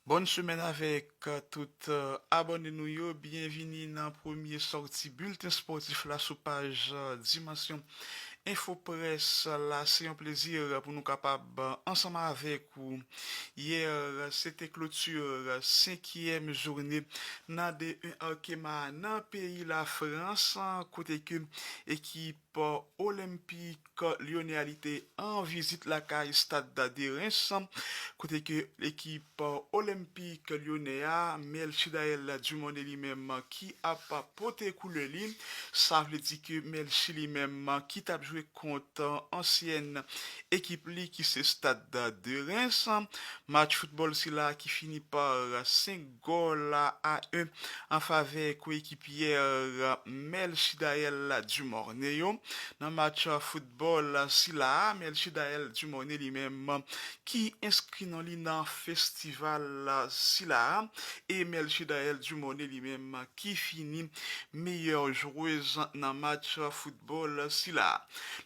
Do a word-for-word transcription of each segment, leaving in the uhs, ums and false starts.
Bòn semèn avèk tout abòne nou yo. Byenvini nan premye sòti bilten spòtif la sou paj Dimansyon Enfo Près la. Se yon plezi pou nou kapab ansanm avèk ou. Yè, se te kloti senkyèm jounen nan D un Arkema nan peyi Lafrans, kote ke ekip Olenpik Lyonè a li te an vizit lakay Stad de Rens, kote ke ekip Olenpik Lyonè a, Melchidaël Dumornay li menm ki ap pote koulè li. Sa vle di ke Melchi li menm ki t ap jwe kont ansyèn ekip li ki se Stad de Rens. Match foutbòl sila ki fini pa senk gòl a en an favè koyekipyè Melchidaël Dumornay yo. Nan match foutbòl sila, Melchidaël Dumornay li menm ki enskri non li nan festival sila, e Melchidaël Dumornay li menm ki fini meyè jwez nan match foutbòl sila.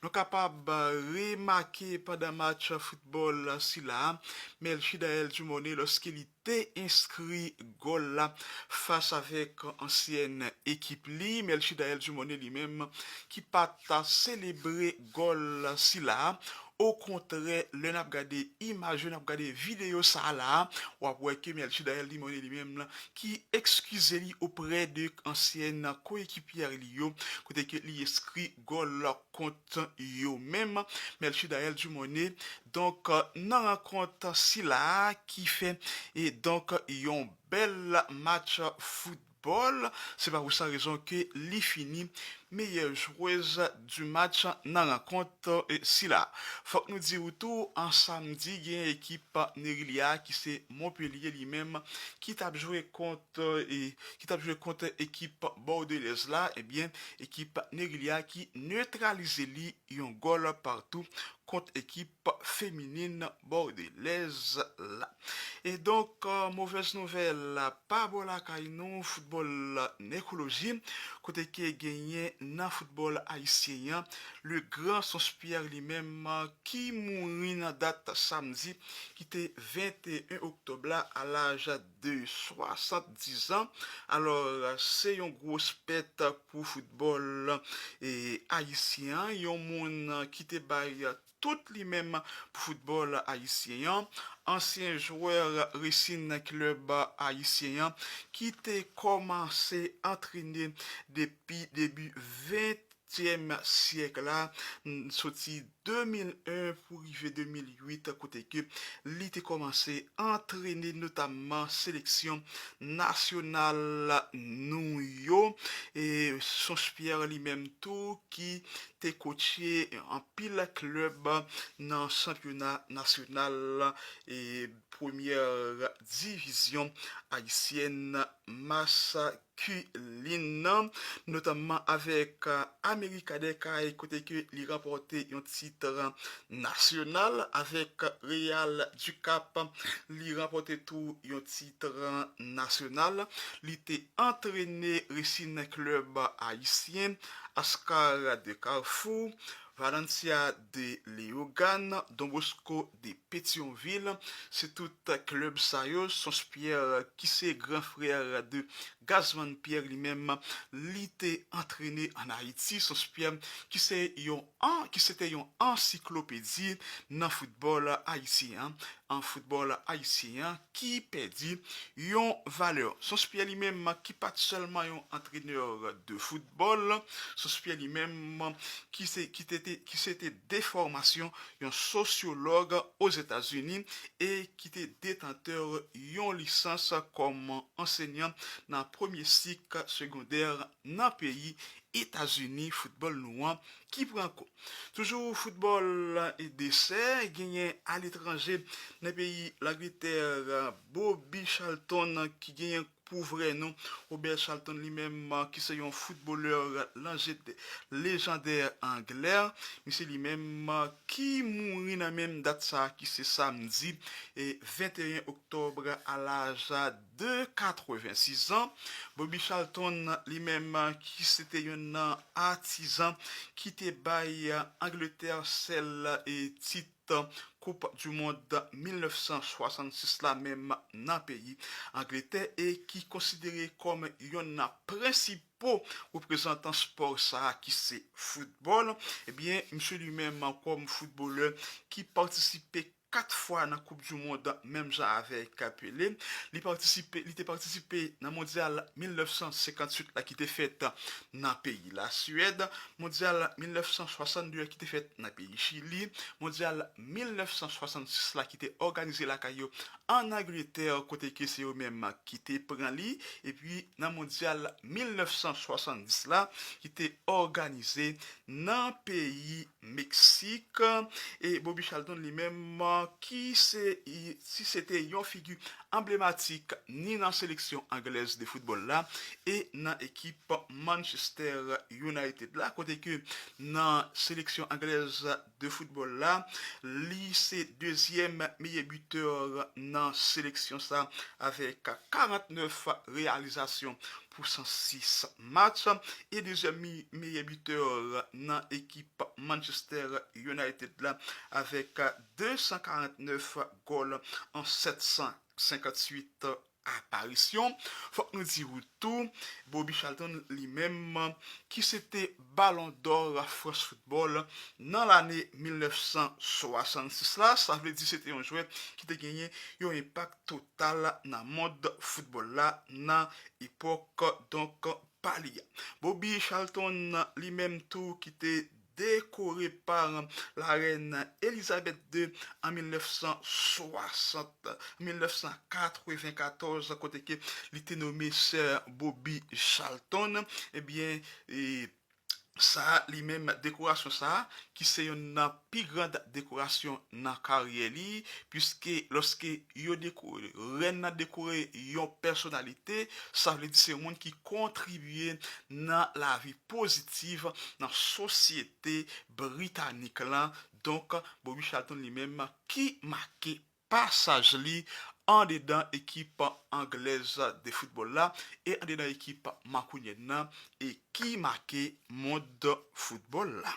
Nou kapab remake pandan match foutbòl sila, Melchidaël Dumornay, lòske li te enskri gòl la fas avèk ansyèn ekip li, Melchidaël Dumornay li menm ki pa t selebre gòl sila. Okontrè, lè n ap gade imaj yo, n ap gade videyo sa la, w ap wè ke Melchidaël Dumornay li menm ki ekskize li oprè de ansyèn koyekipyè li yo, kote ke li enskri gòl kont yo menm. Melchidaël Dumornay, donk, nan rankont sila ki fè, e donk, yon bèl match foutbòl. Se pa pou sa rezon ke li fini meyè jwez du match nan rankont, e, sila. Fòk nou di w tou, an samdi, gen ekip Nerilya ki se Montpellier li menm ki t ap jwe kont, e, ki t ap jwe kont ekip Bordelèz la, ebyen, ekip Nerilya ki netralize li yon gòl partou kont ekip feminin Bordelèz la. E donk, euh, movèz nouvèl pa bò lakay nou, foutbòl nekoloji, kote ke genyen nan foutbòl ayisyen an, Legrand Sons Pierre li menm ki mouri nan dat samdi ki te venteyen oktòb la, a laj de swasanndizan. Alò, se yon gwo pèt pou foutbòl, e, ayisyen an, yon moun ki te bay tout li menm pou foutbòl ayisyen an. Ansyen jwè Racing Club ayisyen an ki te kòmanse antrene depi debi ventyèm syèk la, n-, soti de mil en pou rive de mil uit, kote ke li te kòmanse antrene notamman seleksyon nasyonal nou yo. E Sons Pierre li menm tou ki te kotche anpil klèb nan chanpyona nasyonal e premyè divizyon ayisyèn maskilin, notamman avèk América des Cayes, kote ke li ranpòte yon tit nasyonal. Avèk Real du Cap, li ranpòte tou yon tit nasyonal. Li te antrene Racing Club ayisyen, Ascar de Carrefour, Valencia de Leogane, Don Bosco de Petyonvil. Se tout klèb sa yo, Sons Pierre, ki se gran frè de Gazman Pierre li menm, li te antrene ann Ayiti. Sons Pierre, ki se yon an, ki se te yon ansiklopedi nan foutbòl ayisyen an, an foutbòl ayisyen an, ki pèdi yon valè. Sons Pierre li menm, ki pa t sèlman yon antrenè de foutbòl, Sons Pierre li menm, ki se, ki te, te, ki se te de fòmasyon yon sosyològ Ozetazini e ki te detantè yon lisans kòm ansenyan nan premye sik segondè nan peyi Etazini. Foutbòl nou an ki pran kou. Toujou foutbòl e desè, genyen aletranje nan peyi Langletè, Bobby Charlton ki genyen pou vrè non Robert Charlton li menm, ki se yon foutbolè lanje-, lejandè anglè. Misye li menm ki mouri nan menm dat sa ki se samdi e venteyen oktòb a laj de katrevensis an. Bobby Charlton li menm ki se te youn nan atizan ki te bay Angletè sèl e tit Koup di Mond mil nèf san swasannsis la menm nan peyi Angletè e ki konsidere kòm yonn nan prensipo reprezantan spò sa a ki se foutbòl. Ebyen, misye li menm kòm foutbolè ki patisipe kat fwa nan Koup di Mond menm jan avèk Pele. Li patisipe, li te patisipe nan Mondyal mil nèf san senkantuit la ki te fèt nan peyi Laswèd, Mondyal mil nèf san swasanndde a ki te fèt nan peyi Chili, Mondyal mil nèf san swasannsis la ki te òganize lakay yo ann Angletè, kote ke se yo menm ki te pran li, epi nan Mondyal mil nèf san swasanndis la ki te òganize nan peyi Meksik. E Bobby Charlton li menm, ki se, si se te yon figi anblematik ni nan seleksyon anglèz de foutbòl la e nan ekip Manchester United la, kote ke nan seleksyon anglèz de foutbòl la, li se dezyèm meyè bitè nan seleksyon sa avèk karantnèf reyalizasyon pou san sis match e dezyèm mi- meyè bitè nan ekip Manchester United la avèk de san karantnèf gòl an sèt san senkantuit aparisyon. Fòk nou di ou tou, Bobby Charlton li menm, ki se te Balon dò France Football nan lane mil nèf san swasannsis la, sa vle di se te yon jwè ki te genyen yon enpak total nan mond foutbòl la nan epòk donk pa li a. Bobby Charlton li menm tou ki te dekore pa larèn Elizabeth de an mil nèf san swasant, mil nèf san katrevenkatòz, kote ke li te nome Sir Bobby Charlton. Ebyen, e, sa a, li menm, dekorasyon sa a, ki se youn nan pi gran dekorasyon nan karyè li, piske lòske yo dekore, rèn nan dekore yon pèsonalite, sa vle di se yon moun ki kontribye nan lavi pozitiv nan sosyete britanik lan. Donk, Bobby Charlton li menm ki make pasaj li andedan ekip anglèz de foutbòl la e andedan ekip mankounyèn nan e ki make mond foutbòl la.